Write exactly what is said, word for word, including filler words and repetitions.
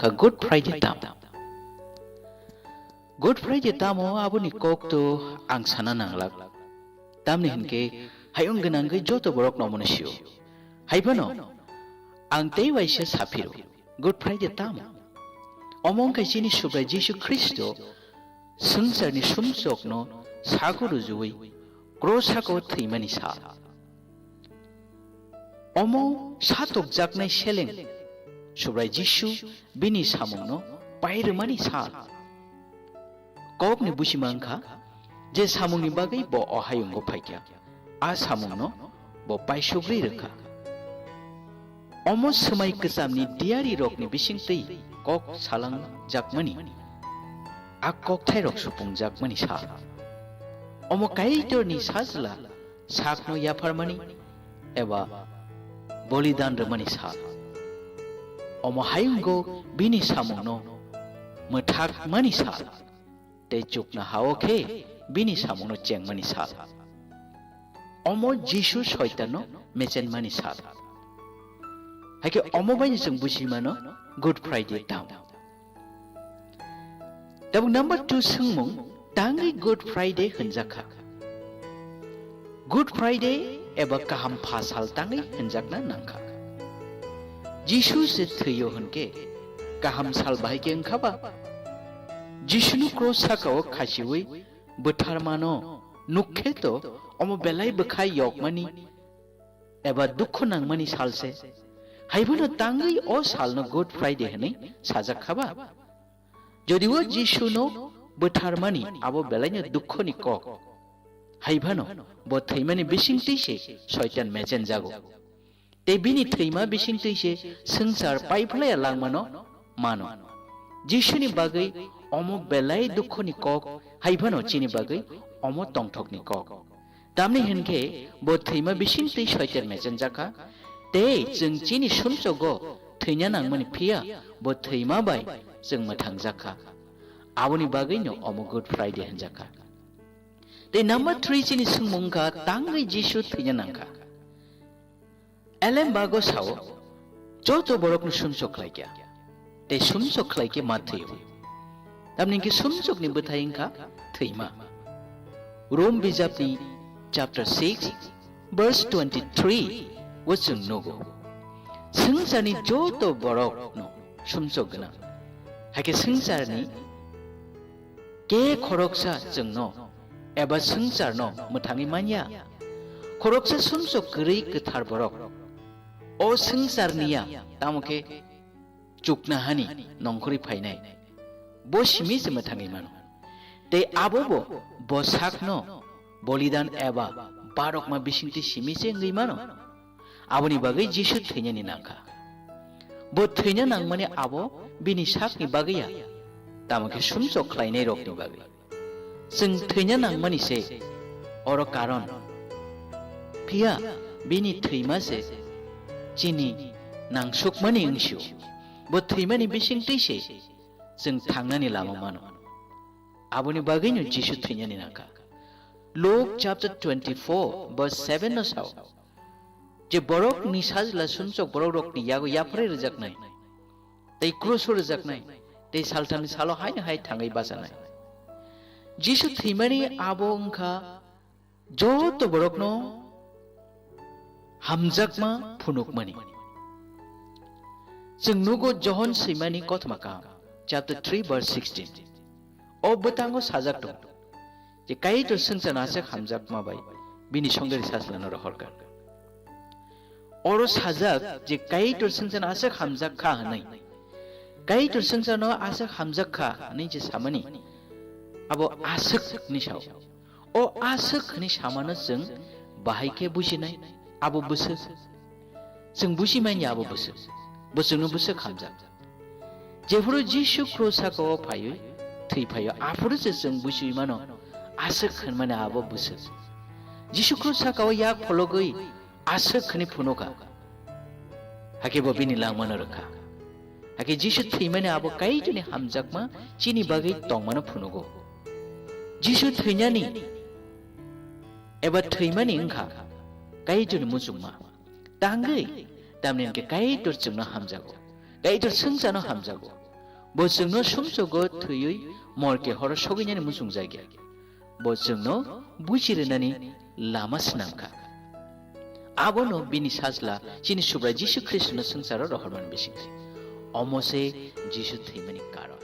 kha Good Friday tam? Good Friday tamo aboni kok to ang sana nanglak. Tamni hinkhe hayung gwnangwi joto borok nomono sio. Haiphano ang tei waisa saphiro, Good Friday tamo? Omo wngkha chini Subrai Jisu Khristo swngcharni sumsokno sago rujuwi kros sakao thwimani sal. Omo satokjaknai seleng Subrai Jisu bini samungno pai rwmani sal. Kokni busima wngkha, je samungni bagwi bo o hayungo phaikha, a samungno bo paisugri rwkha. Omo swmai kwchamni diyarirokni bisingtwi kok salangjakmani, a kokthairok supungjakmani sal. Omo Kaitorni sajla sakno yapharmani eba bolidan rwmani sal. Omo hayungo bini samungno mwthakmani sal, tei chukna hao khe bini samungno chengmani sal. Omo Jisu Soitanno mechenmani sal. Haikhe omo baino chwng buji mano Good Friday tam. Tabuk number two swngmung, tangwi Good Friday hwnjakha? Good Friday eba kaham pha sal tangwi hwnjakna nangkha. Jisu se thwio hwnkhe kaham sal bahai khe wngkha ba? Jisunu kros sakao khasiwi bwtharmano nukkhe to omo belai bwkha yokmani eba dukhu nangmani sal se. Haibono tangwi o salno Good Friday hwnwi sajak kha ba? Jodio Jisuno bwtharmani abo belaino dukhoni kok. Haiphano bo thwimani bisingtwi se Soitan mechenjago. Tei bini thwima bisingtwi se swngchar paiphlaiya langmano mano. Jisuni bagwi omo belai dukhoni kok, haiphano chini bagwi omo tongthokni kok. Tamni hinkhe bo thwima bisingtwi Soitan mechenjakha, tei chwng chini sumsogo thwina nangmani, phiya bo thwima bai chwng mwthangjakha. Aboni bagwino omo Good Friday hwnjakha. Tei number three chini swngmung wngkha, tangwi Jisu thwina nangkha? Elem bago sao, joto borokno sumsok khlaikha, tei sumsok khlaikhe ma thwio. Tamni hinkhe sumsokni bwthai wngkha thwima. Rom bijapni chapter six, verse twenty-three o chwng nugo, swngcharni joto borokno sumsok gwnang. Haikhe swngcharni ke khoroksa chwngno eba swngcharno mwthangwi manya? Khoroksa sumsok kwrwi kwthar borok, o swngcharniya, tamo khe chuknahani nongkhorwi phainai, bo simi se mwthangwi mano. Tei abobo bo sakno bolidan eba barokma bisingtwi simi se wngwi mano. Aboni bagwi Jisu thwinani nangkha. Bo thwina nangmani abo bini sakni bagwi ya, tamo khe sumsok khlainairokni bagwi. Chwng thwina nangmani se oro karon. Phiya bini thwima se chini nangsukmani wngsio. Bo thwimani bisingtwi se chwng thangnani lama mano. Aboni bagwino Jisu thwinani nangkha. Luke chapter twenty-four verse seven no sao, je borokni sajla sumsok borokrokni yago yapharwi rwjaknai, tei kruso rwjaknai, tei salthamni salo haino hai thangwi bachanai. Jisu thwimani abo wngkha joto borokno hamjakma phunukmani. Chwng nugo Johon swimani kothoma kaham, chapter three verse sixteen. O bwtango sajak tongo je Kaitor swngcharno aswk hamjakma bai bini songdari sajlano rohorkha. Oro sajak je Kaitor swngcharno aswk hamjak kha hwnwi. Kaitor swngcharno aswk hamjak kha hwnwi je samani, abo aswk hwnwi sao. O aswk hwnwi samano chwng bahai khe bujinai, abo bwswk. Chwng bujimani abo bwswk. Bo chwngno bwswk hamjak. Jephuru Jisu kros sakao phaiwi thwi phaio, aphuru se chwng bujiwi mano, aswk hwnmani abo bwswk. Jisu kros sakao yak phologwi aswk hwnwi phunukha. Hakhe bo bini langmano rwkha. Hakhe Jisu thwimani abo Kaitorni hamjakma chini bagwi tongmano phunugo. Jisu thwinani eba thwimani wngkha Kaitorni muchungma. Tangwi, tamni hwnkhe Kaitor chwngno hamjago. Kaitor swngcharno hamjago. Bo chwngno sumsogo thwiwi morke horo sogwinani muchungjakya. Bo chwngno bujirinani lama swnamkha. Abono bini sajla chini Subrai Jisu Khristono swngcharo rohormani bisingtwi. Omo se Jisu thwimani karon.